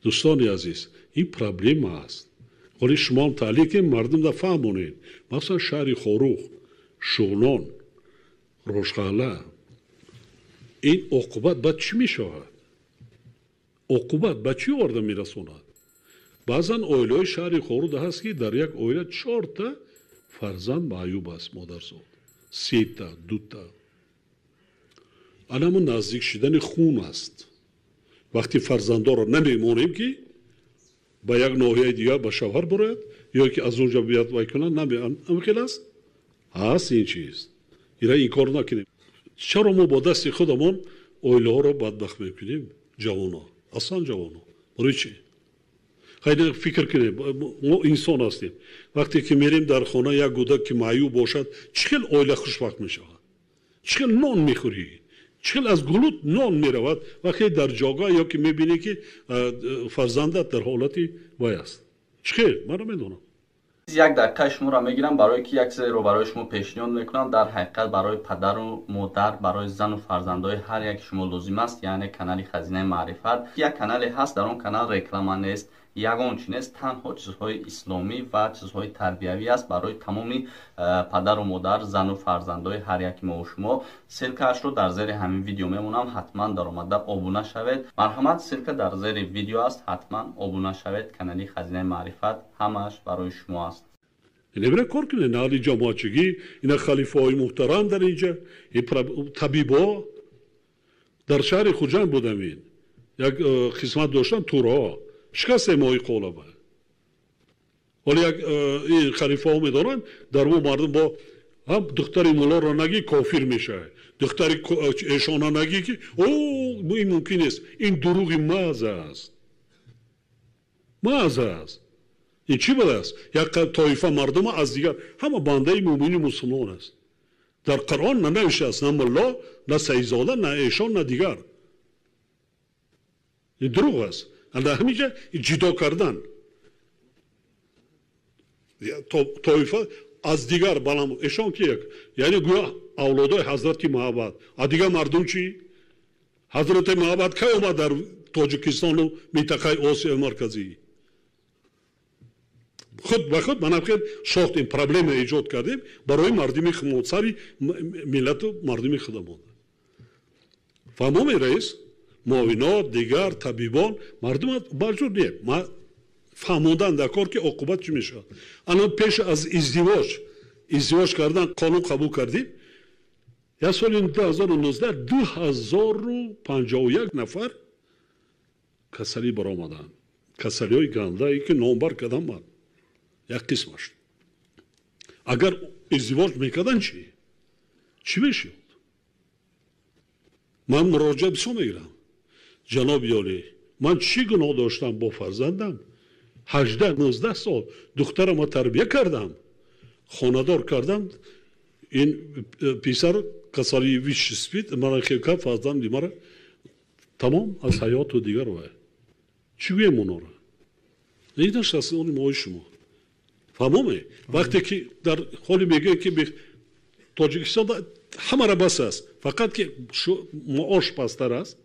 Дӯстони азиз, ин проблема аст. Ҳоли шумоам таҳлил кунед, мардумда фаҳмонед. Махсусан шаҳри Хоруғ, Шуғнон, Рошқалъа. Ин оқибат ба чӣ мешавад? Оқибат ба чӣ оварда мерасонад? Баъзан оилаҳои шаҳри Хоруғ ҳаст, ки дар як оила 4та фарзанд маъюб аст, модарзод, 3та, 2та. Анамо наздик шидани хун аст. Вақти фарзандоро намемонем, ки ба як ноҳияи дигар ба шавҳар барояд ё ки аз он ҷо биёяд вай кунад, ҳамин аст? Ҳаст ин чиз. Ира инкор накунем. Чаро мо бо дасти худамон оилаҳоро бадбахт мекунем? Ҷавонҳо, аслан ҷавонҳо. Барои чӣ? Хайр, фикр кунем, мо инсон ҳастем. Вақте ки мерем дар хона як кӯдак ки маъюб бошад, чӣ хел оила хушбахт мешавад? Чӣ хел нон мехӯрӣ? Чӣ хел аз гулут нон меравад вақте дар ҷойгоҳ ё ки мебинӣ, ки фарзандат дар ҳолати вай аст? Чӣ хел? Ман намедонам. Як дақиқа шуморо мегирам, барое ки як чизеро барои шумо пешниҳод мекунам. Дар ҳақиқат барои падару модар, барои зану фарзандои ҳар яки шумо лозим аст, яъне канали Хазинаи маърифат. Як канале ҳаст, дар он канал реклама нест, ягон чи нест, танҳо чизҳои исломӣ ва чизҳои тарбиявӣ аст барои тамоми падару модар, зану фарзандои ҳар яки мову шумо. Ссылкаашро дар зери ҳамин видео мемонам, ҳатман даромада обуна шавед. Марҳамат, ссылка дар зери видео аст, ҳатман обуна шавед. Канали Хазинаи маърифат ҳамааш барои шумо аст. Небира кор кунед, аҳли ҷамоатчигӣ, ина халифаҳои муҳтарам дар инҷа, табибо. Дар шаҳри Хуҷанд будам, ин як қисмат доштам, турҳо шикасте моҳи қолаба. Ҳоло як ин халифаҳо медонанд, дар мо мардум бо ҳам духтари муллоро нагӣ, кофир мешавад, духтари эшона нагӣ, ки о ин мумкин нест. Ин дурӯғи маҳз аст, маҳз аст. Ин чӣ будааст? Як тоифа мардума аз дигар ҳама бандаи муъмини мусулмон аст. Дар Қуръон нанавиштааст на мулло, на саидзода, на эшон, на дигар. Ин дурӯғ аст. Дар ҳамин ҷа ҷудо кардан тоифа аз дигар балам эшон ки як, яъне гӯё авлодои ҳазрати Муҳаббат, а дигар мардум чӣ? Ҳазрати Муҳаббат кай омад дар Тоҷикистону минтақаи Осиёи Марказӣ? Худ ба худ манам хел сохтем, проблема эҷод кардем барои мардуми сари миллату мардуми худамон. Фаҳмоме, раис, муовинот, дигар табибон, мардум барҷур не фаҳмондан дар кор, ки оқибат чӣ мешавад. Ана пеш аз издивоҷ кардан қонун қабул кардем. Як соли 2019 2051 нафар касалӣ баромаданд, касалиҳои гандае ки номбар кардам ман як қисмаш. Агар издивоҷ мекарданд, чӣ мешуд? Ман муроҷиат бисёр мегирам. Ҷаноби олӣ, ман чӣ гуноҳ доштам бо фарзандам? 18-19 сол духтарама тарбия кардам, хонадор кардам, ин писар касалии ВИЧ, СПИД мара хелка, фарзанди мара тамом аз ҳаёту дигар. Вай чӣ гӯем онора? Инаш аз они мои шумо. Фаҳмоме? Вақте ки дар ҳоли мегӯем, ки Тоҷикистон ҳамара бас аст, фақат ки маош пасттар аст,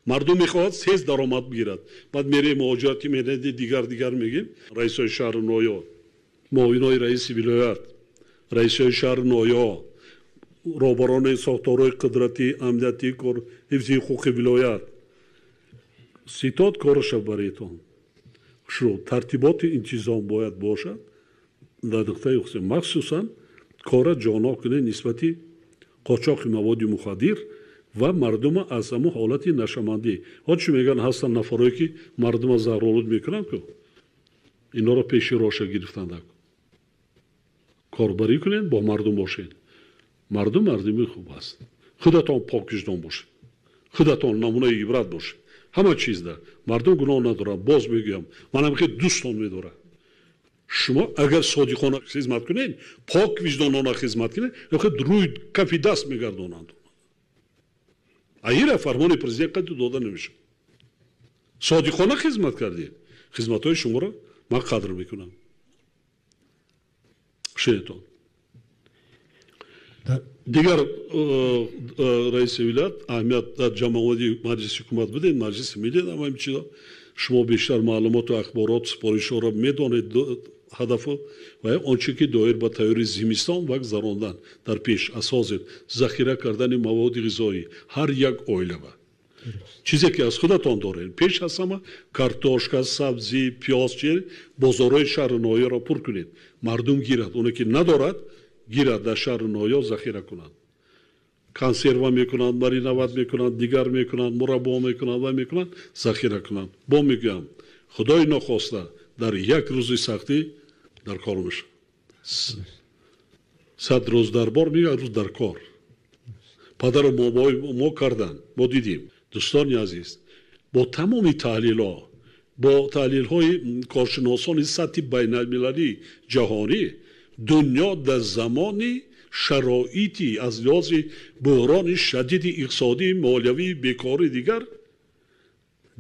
мардум мехоҳад тез даромад бигирад, баъд мерем муҳоҷирати меҳнати, дигар дигар мегӯем. Раисои шаҳру ноҳиё, муовинои раиси вилоят, раисои шаҳру ноҳиё, роҳбарони сохторҳои қудратӣ, амниятӣ, кор, ҳифзи ҳуқуқи вилоят, ситод кораша баретон шурӯъ. Тартиботи интизом бояд бошад дар нуқтаи хусус. Махсусан кора ҷонок кунед нисбати қочоқи маводи мухаддир ва мардума аз ҳамон ҳолати нашамандӣ. Ҳо чӣ мегӯянд, ҳастанд нафарое ки мардума заҳролуд мекунанд ку, инҳоро пеши роша гирифтанд. Корбарӣ кунед, бо мардум бошед. Мардум мардуми хуб аст. Худатон поквиҷдон бошед, худатон намунаи ибрат бошед ҳама чизда. Мардум гуноҳ надорад, боз мегӯям, манам хел дӯстон медорад. Шумо агар содиқона хизмат кунед, пок виҷдонона хизмат кунед, рӯи кафи даст мегардонанд. Аира фармони президент қадди дода намешавад. Содиқона хизмат кардед, хизматҳои шуморо ман қадр мекунам. Шунетон, дигар раиси вилоят аҳамият дар ҷамъоварии маҷлиси ҳукумат будем, маҷлиси миллӣ, ҳамаи чизо. Шумо бештар маълумоту ахборот, супоришҳоро медонед, ҳадафу ва он чи ки доир ба тайёри зимистон ва гузарондан дар пеш аз ҳозир захира кардани маводи ғизоӣ ҳар як оилава. Чизе ки аз худатон доред, пеш аз ҳама картошка, сабзӣ, пиёз, чи бозорҳои шаҳру ноҳияро пур кунед, мардум гирад, оне ки надорад гирад, дар шаҳру ноҳия захира кунанд. Консерва мекунанд, мариноват мекунанд, дигар мекунанд, мураббо мекунанд ва мекунанд, захира кунанд. Бо мегӯям, худои нохоста дар як рӯзи сахтӣ дар кор мешавад. 100 рӯз дар бор, мегӯяд рӯз дар кор. Падару бобои мо карданд, мо дидем. Дӯстони азиз, бо тамоми таҳлилҳо, бо таҳлилҳои коршиносони сатҳи байналмилалӣ ҷаҳонӣ, дунё дар замони шароити аз лиҳози буҳрони шадиди иқтисодӣ, молиявӣ, бекорӣ дигар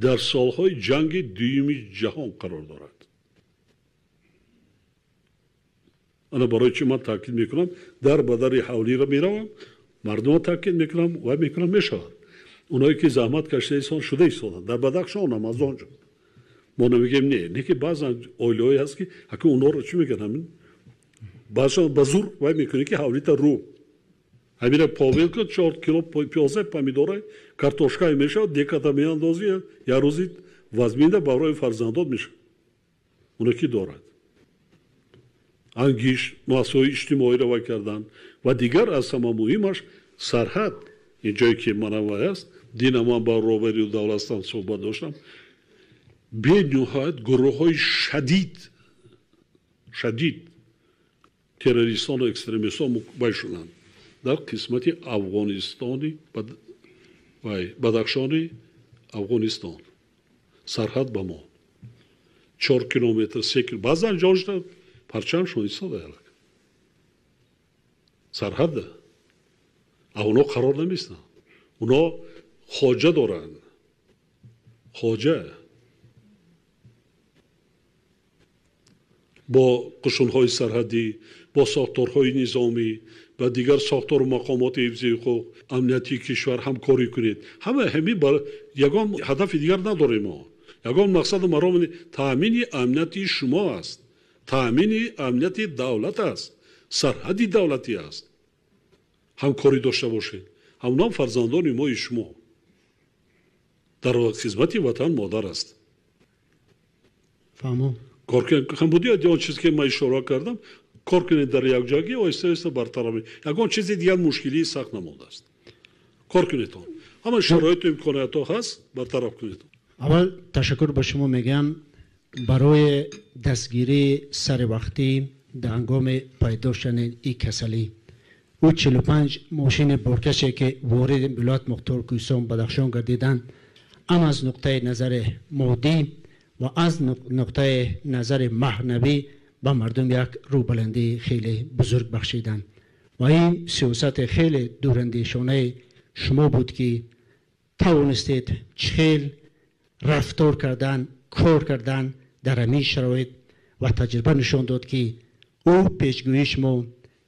дар солҳои ҷанги дуюми ҷаҳон қарор дорад. Ана барои чӣ ман таъкид мекунам, дар ба дари ҳавлиро меравам, мардумро таъкид мекунам ва мекунам мешавад. Оное ки заҳмат кашида исон шуда истоданд дар Бадахшонам аз он ҷо. Мо намегӯем не, не ки баъзан оилаҳое ҳаст ки ҳакун онҳоро чӣ мегӯянд, ҳамин баъзан ба зур вай мекунӣ ки ҳавлита рӯ ҳамина повел кун, 4 кило пиёза, помидора, картошкае мешавад, деката меандозӣ, як рӯзи вазминда барои фарзандот мешавад. Оне ки дорад ангиш, муассисаҳои иҷтимоиро вай кардан ва дигар аз ҳама муҳимаш сарҳад, ин ҷое ки манам вай аст, дина ман ба роҳбари давлатстан суҳбат доштам, бениҳоят гурӯҳҳои шадид террористону экстремистон вай шуданд дар қисмати Афғонистони вай Бадахшони Афғонистон, сарҳад ба мо 4 километр, 3 километр, баъзан ҷошта парчамшон истода сарҳадда. А онҳо қарор наместанд, онҳо хоҷа доранд, хоҷа бо қушунҳои сарҳадӣ, бо сохторҳои низомӣ ва дигар сохтору мақомоти ҳифзи ҳуқуқ, амниятии кишвар ҳамкорӣ кунед. Ҳама ҳамин ягон ҳадафи дигар надорем мо. Ягон мақсаду маром таъмини амнияти шумо аст, таъмини амнияти давлат аст, сарҳади давлатӣ аст. Ҳамкорӣ дошта бошед. Ҳамонам фарзандони мои шумо дар хизмати ватан модар аст. Фаҳмо. Кор кунед, буди он чизе ки ман ишора кардам, кор кунед дар якҷоягӣ, оҳиста оҳиста бартараф. Ягон чизи дигар мушкилии сахт намондааст. Кор кунед он. Ҳама шароиту имкониятҳо ҳаст, бартараф кунед. Аввал ташаккур ба шумо мегӯям барои дастгирии саривақтӣ дар ҳангоми пайдо шудани ин касалӣ. Ӯ 45 мошини боркаше ки вориди вилоят Мухтор Кӯҳистон Бадахшон гардиданд, ҳам аз нуқтаи назари моддӣ ва аз нуқтаи назари маънавӣ ба мардум як рӯбаландии хеле бузург бахшиданд. Ва ин сиёсати хеле дурандешонаи шумо буд ки тавонистед чӣ хел рафтор кардан, кор кардан дар ҳамин шароит ва таҷриба нишон дод ки ӯ пешгӯии шумо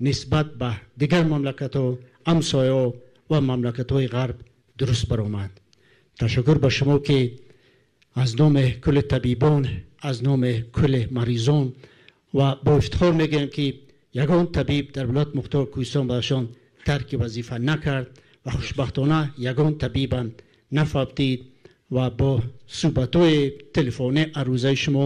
нисбат ба дигар мамлакатҳо, ҳамсояҳо ва мамлакатҳои ғарб дуруст баромад. Ташаккур ба шумо ки аз номи кулли табибон, аз номи кулли маризон ва бо ифтихор мегӯям ки ягон табиб дар вилоят Мухтор Кӯҳистон Бадахшон тарки вазифа накард ва хушбахтона ягон табибам нафавтид ва бо суҳбатҳои телефонӣ арӯзаи шумо,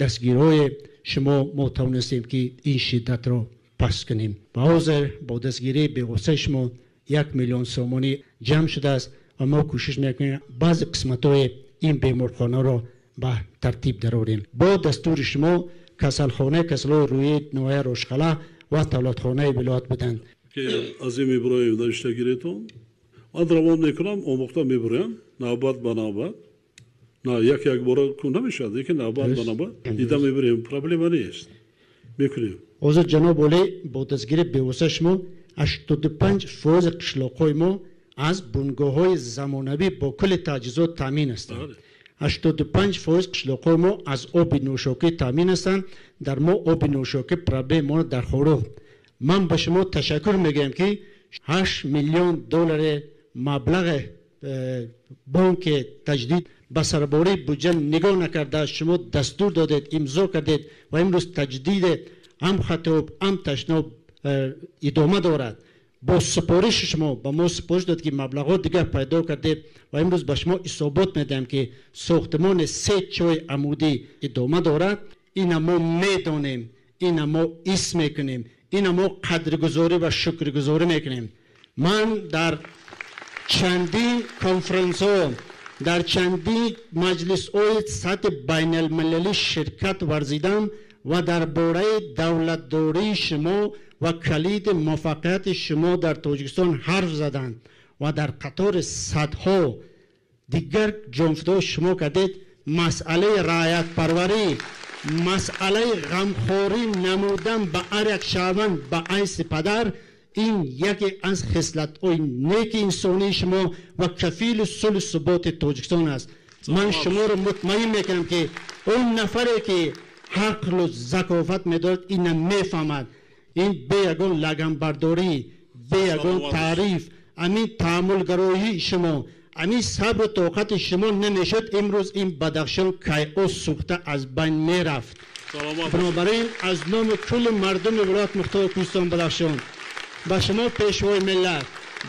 дастгириҳои шумо мо тавонистем ки ин шиддатро пас кунем. Ва ҳозир бо дастгирии бевоситаи шумо 1 миллион сомонӣ ҷамъ шудааст ва мо кӯшиш мекунем баъзе қисматҳои ин беморхонаро ба тартиб дарорем. Бо дастури шумо касалхонаи касалҳои рӯҳии ноҳияи Рошқала ва тавлатхонаи вилоят буданд. Азим Иброҳим навиштагиретон ман равон мекунам, омӯхта мебурям навбат ба навбат. На як як бора кун намешавад, лекин навбат ба навбат дида мебурем, проблема нест, мекунем. Ҳозир ҷаноб олӣ бо дастгирии бевоситаи шумо 85% қишлоқҳои мо аз бунгоҳҳои замонавӣ бо кулли таҷҳизот таъмин ҳастанд. 85% қишлоқҳои мо аз оби нӯшокӣ таъмин ҳастанд. Дар мо оби нӯшокӣ проблема мо дар Хоруғ. Ман ба шумо ташаккур мегӯям ки 8 миллион доллари маблағи бонки таҷдид Ба сарбории буҷа нигоҳ накарда, шумо дастур додед, имзо кардед ва имрӯз таҷдиди ҳам Хати Об, ҳам Ташноб идома дорад. Бо супориши шумо ба мо супориш дод, ки маблағҳо дигар пайдо кардед ва имрӯз ба шумо ҳисобот медиҳам, ки сохтмони се чоҳи амудӣ идома дорад. Ина мо медонем, ина мо ҳис мекунем, ина мо қадргузорӣ ва шукргузорӣ мекунем. Ман дар чандин конференсҳо, дар чандин маҷлисҳои сатҳи байналмилалӣ ширкат варзидам ва дар бораи давлатдории шумо ва калиди муваффақияти шумо дар Тоҷикистон ҳарф заданд ва дар қатори садҳо дигар ҷонфидо шумо кардед. Масъалаи раъятпарварӣ, масъалаи ғамхорӣ намудан ба ҳар як шаҳрванд ба ҳайси падар, ин яке аз хислатҳои неки инсонии шумо ва кафили сулҳу суботи Тоҷикистон аст. Ман шуморо мутмаин мекунам, ки он нафаре ки ақлу закофат медорад, ина мефаҳмад. Ин бе ягон лаганбардорӣ, бе ягон таъриф, ҳамин таъаммулгароии шумо, ҳамин сабру тоқати шумо намешуд, имрӯз ин Бадахшон кайҳо сӯхта аз байн мерафт. Бинобар ин аз номи кулли мардуми Вилоят Мухтори Кӯҳистони Бадахшон ба шумо, Пешвои миллат,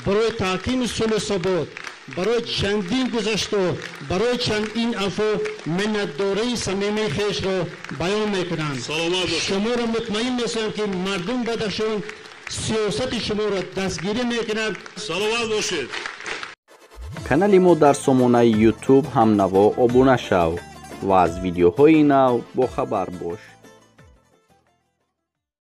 барои таҳкими сулҳу субот, барои чандин гузашту барои чандин афв миннатдории самимии хешро баён мекунам. Шуморо мутмаин месозам, ки мардум Бадахшон сиёсати шуморо дастгирӣ мекунад. Саломат бошед. Канали мо дар сомонаи YouTube «Ҳамнаво» обуна шав ва аз видеоҳои нав бохабар бош.